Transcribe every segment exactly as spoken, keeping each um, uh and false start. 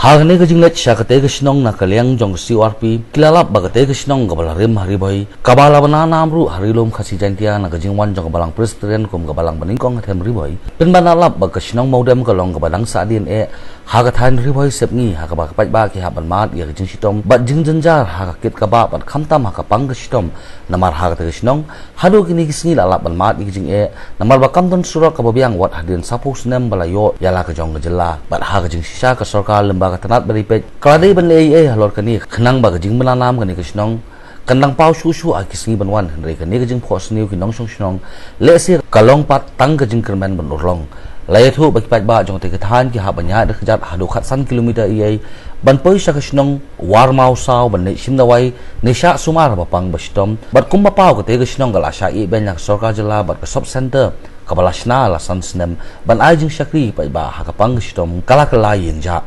Ha kane ka jingleit sha katei ka shnong na ka liang jong ka C O R P, ki la lap ba katei ka shnong kaba la rim ha Ri Bhoi, kaba la bna nam ruh ha Ri Lum Khasi Jaintia na ka jingwan jong ka Balang Presbyterian kum ka Balang Banyngkong ha Them Ri Bhoi. Pynban la lap ba ka shnong Mawdem ka long kaba dang sah dien eh ha ka thaiñ Ri Bhoi Sepngi, ha kaba ki paidbah ki hap ban mad ïa ka jingshitom bad jingjynjar ha ka kit ka bah bad khamtam ha ka pang ka shitom. Namar ha katei ka shnong haduh kine ki sngi la lap ban mad ïa ka jingeh, namar ba kam don surok kaba biang wat hadien saphew snem ba la ïoh ïa la ka jong ka jylla. Bad ha ka jingshisha ka sorkar lyngba ka tnat ba dei peit ka la dei ban leh ei ei halor kane, khnang ba ka jingbna nam kane ka shnong kan dang paw shuh shuh ha ki sngi ban wan, hynrei kane ka jingphohsniew ki nongshong shnong lehse ka long pat tang ka jingkyrmen ban urlong. La ïathuh ba ki paidbah jong katei ka thaiñ ki hap ban ïaid da kjat haduh khatsan kilometer ei ei ban poi sha ka shnong Warmawsaw ban leit shim dawai ne shah sumar ba pang ba shitom. Bad kumba paw katei ka shnong ka la shah ïehbeiñ na ka sorkar jylla bad ka sub center kaba la shna la san snem ban ai jingshakri paidbah ha ka pang ka shitom ka la kylla ïeng jah.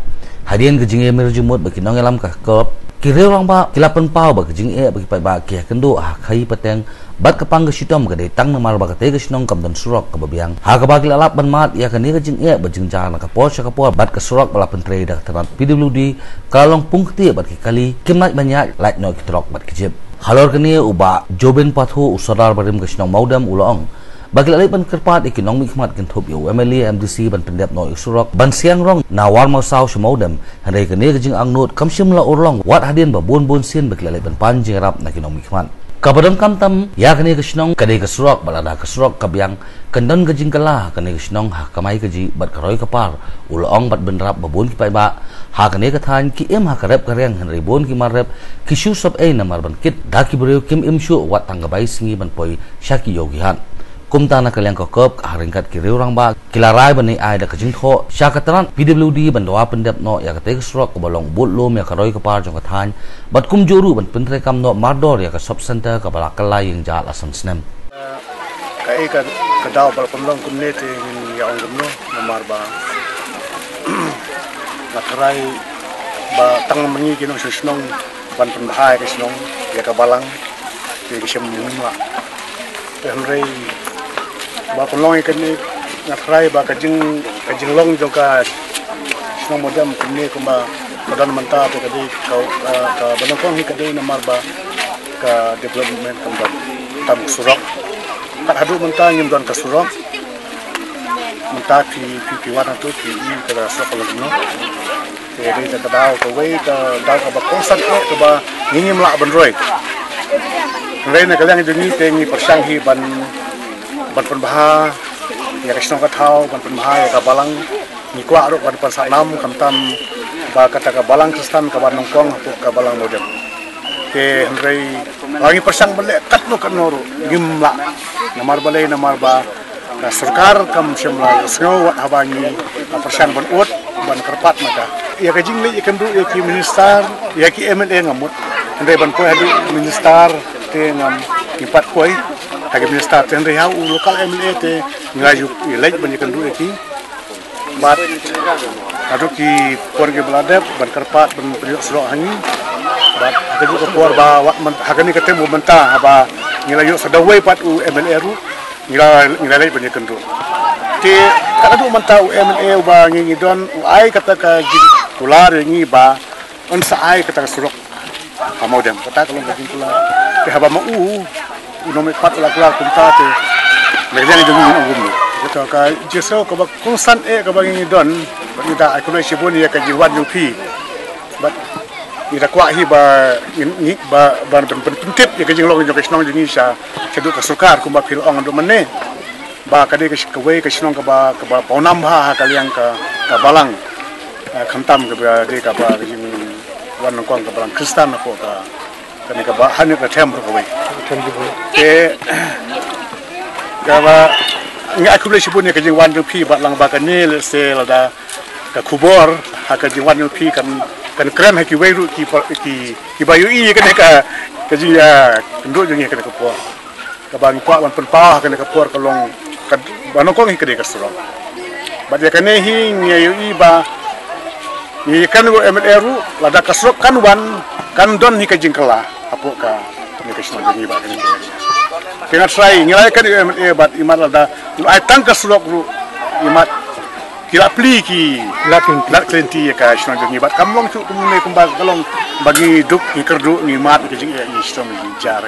Hadien ka jingïamir jingmut bad ki nongïalam ka KERP, ki riew rangbah ki la pynpaw ba ka jingeh ba ki paidbah ki ïakynduh ha khaïi pateng bad ka pang ka shitom ka dei tang namar ba katei ka shnong kam don surok kaba biang. Ha kaba ki la lap ban mad ïa kane ka jingeh bad jingjia na ka por sha ka por bad ka surok ba la pyntrei da ka tnat P W D ka la long pung ktieh bad ki kali kim lah ban ïaid lait noh ki trok bad ki jip. Halor kane u Bah Jobin Pathu, u Sordar barim ka shnong Mawdem, u la ong ba ki la leit ban kyrpad ïa ki nongmihkhmat kynthup ïa u M L A, M D C ban pyndep noh ïa u surok ban siang rong na Warmawsaw sha Mawdem, hynrei kane ka jingangnud kam shym la urlong wat hadien ba bun bun sien ba ki la leit ban pan jingïarap na ki nongmihkhmat. Kaba donkam tam ïa kane ka shnong ka dei ka surok, bad lada ka surok ka biang kan don ka jingkylla ha kane ka shnong ha ka kamai kajih bad ka roi ka par. U la ong bad bynrap ba bun ki paidbah ha kane ka thaiñ ki im ha ka rep ka riang, hynrei bun ki mar rep ki shu sop ei namar ban kit da ki briew kim im shuh wat tang ka bai sngi ban poi sha ki ïew ki hat. Kumta na ka liang ka KERP ha ryngkat ki riew rangbah ki la rai ban ai da ka jingthoh sha ka tnat P W D ban dawa pyndep noh ïa katei ka surok kaba long budlum ïa ka roi ka par jong ka thaiñ bad kumjuh ruh ban pyntreikam noh mardor ïa ka sub center kaba la kylla ïeng jah la san snem. Kaei ka, ka daw ba la pynlong kumne te ngin ïa ong kumno, namar ba nga tharai ba tang ma ngi ki nongshong shnong ban pynbha ïa ka shnong, ïa ka balang, te ka shem mung ma. Te hynrei ba pynlong ïa kane, nga tharai ba ka jing, ka jinglong jong ka shnong Mawdem kumne kumba ka don mynta te ka dei ka, ka, kaba nyngkong hi ka dei namar ba ka development kam don, tam surok. Kat haduh mynta ngim don ka surok. Mynta phi, phi, phi wan hangtu phi i ka surok ka long kumno. Te dei da ka daw kawei, ka daw kaba kongsan eh kaba ngi ngim lah ban roi. Hynrei na ka liang jong ngi te ngi pyrshang hi ban, ban pynbha ïa ka shnong ka thaw, ban pynbha ïa ka balang. Ngi kwah ruh ban pynsah nam khamtam ba kata ka balang Khristan kaba nyngkong hapoh ka balang Mawdem. Te hynrei la ngi pyrshang ban leh katno katno ruh ngim lah. Namar balei, namar ba ka sorkar kam shym la sngew wat haba ngi pyrshang ban ud ban kyrpad na ka. Ïa ka jingleit ïakynduh ïa ki minister, ïa ki M L A nga mut. Hynrei ban poi haduh minister te ngam, ngim pat poi ha ki minister te, hynrei ha u local M L A te ngi la ju leit ban ïakynduh ïa ki. Bad haduh ki por kiba la dep ban kyrpad ban pynïoh surok ha ngi. Bad ha kajuh ka por ba wat myn-, ha kane ka taïm mynta haba ngi la ïoh sa dawei pat u M L A ruh, ngi la, ngi la leit ban ïakynduh. Te kat haduh mynta u M L A uba ngi, ngi don u ai kata ka jingkular ïa ngi ba un sa ai kata ka surok ha Mawdem, kata ka long ka jingkular. Te haba ma u, u nongmihkhmat u la kular kumta te na ka liang jong ngi ngin ong kumno. Kata ka jingsngew kaba kongsan eh kaba ngi don bad ngi da ai khublei shibun ïa ka jingwan jong phi. Bad ngi da kwah hi ba ngin, ngi ba, ban, ban, ban pyntip ïa ka jinglong jong ka shnong jong ngi sha, shaduh ka sorkar kumba phi la ong haduh mynne. Ba ka dei ka sh-, kawei ka shnong kaba, kaba pawnam bha ha ka liang ka, ka balang. Eh, khamtam kaba dei kaba ka jingwan nyngkong ka balang Khristan hapoh ka, kane ka ba, ha ne ka Them ruh kawei. Them ruh kawei. Te kaba ngi ai khublei shibun ïa ka jingwan jong phi bad lang ba kane lehse lada ka khubor ha ka jingwan jong phi kan, kan kren ha kiwei ruh ki pa-, ki, kiba ïohi ïa kane ka, ka jingïakynduh jong ngi ha kane ka por. Kaba ngi kwah ban pynpaw ha kane ka por ka long kaba nyngkong hi ka dei ka surok. Bad ïa kane hi ngi ïohi ba ngi kren ïa u M L A ruh, lada ka surok kan wan, kan don hi ka jingkylla hapoh kane ka shnong jong ngi bad kane ka area. Te nga tharai ngi la ïakren ïa u M L A bad imat lada u ai tang ka surok ruh, imat Ki la plie ki lad klinti ïa ka shnong jong ngi bad kam long shuh kumne kumba ka long ba ngi duk ngi kyrduh ngi mad ka jingeh ngi shnong ngi jar.